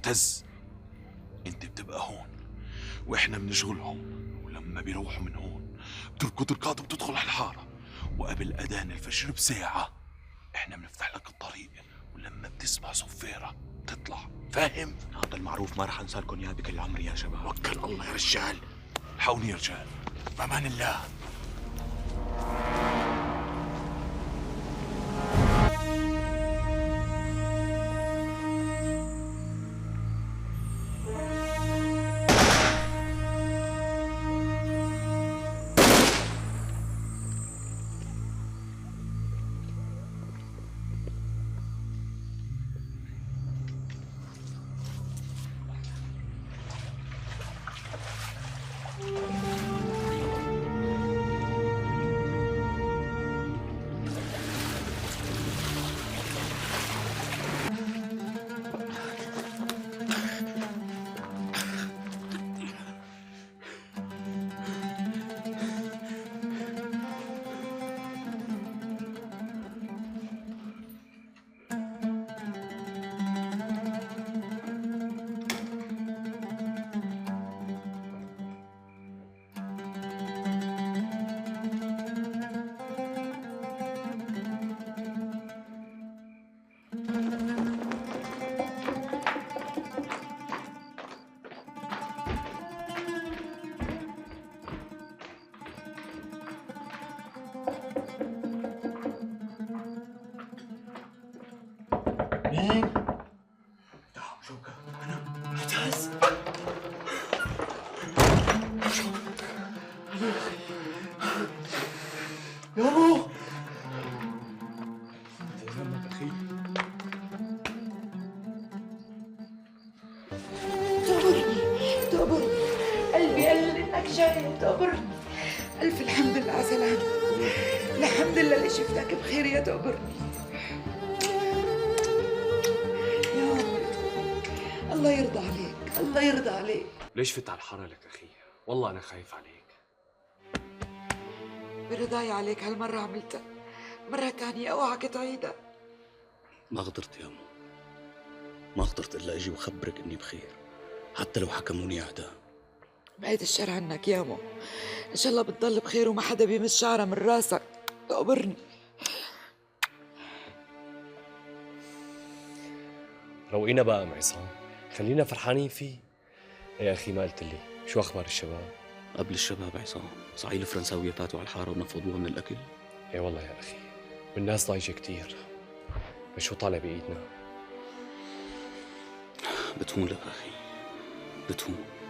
معتز، انت بتبقى هون واحنا بنشغلهم، ولما بيروحوا من هون بتركض ركاض وبتدخل على الحارة، وقبل اذان الفجر بساعة احنا بنفتح لك الطريق، ولما بتسمع صفيرة بتطلع، فاهم؟ هذا المعروف ما رح انسى لكم اياه بكل عمري يا شباب. وكل الله يا رجال، الحقوني يا رجال. بامان الله. مين؟ شوكة، أنا معتز. يا أبو تهمك أخي. تقبرني تقبرني، قلبي قال إنك جاي، تقبرني. ألف الحمد لله على سلامتك، الحمد لله اللي شفتك بخير يا تقبرني. الله يرضى عليك، الله يرضى عليك. ليش فت على الحارة لك أخي؟ والله أنا خايف عليك. برضاي عليك هالمرة عملتها، مرة تانية أوعك تعيدها. ما قدرت يا أمو، ما قدرت إلا أجي وخبرك إني بخير، حتى لو حكموني أعداء. بعيد الشر عنك يا أمو، إن شاء الله بتضل بخير وما حدا بيمس شعره من راسك. تقبرني. روقينا بقى أم عصام، خلينا فرحانين فيه. يا أخي ما قلت لي شو أخبار الشباب؟ قبل الشباب عصام، صحيح الفرنساوية فاتوا على الحارة ونفضوها من الأكل؟ إيه والله يا أخي، والناس ضايجة كتير، بس شو طالع بإيدنا؟ بتهون لك أخي، بتهون.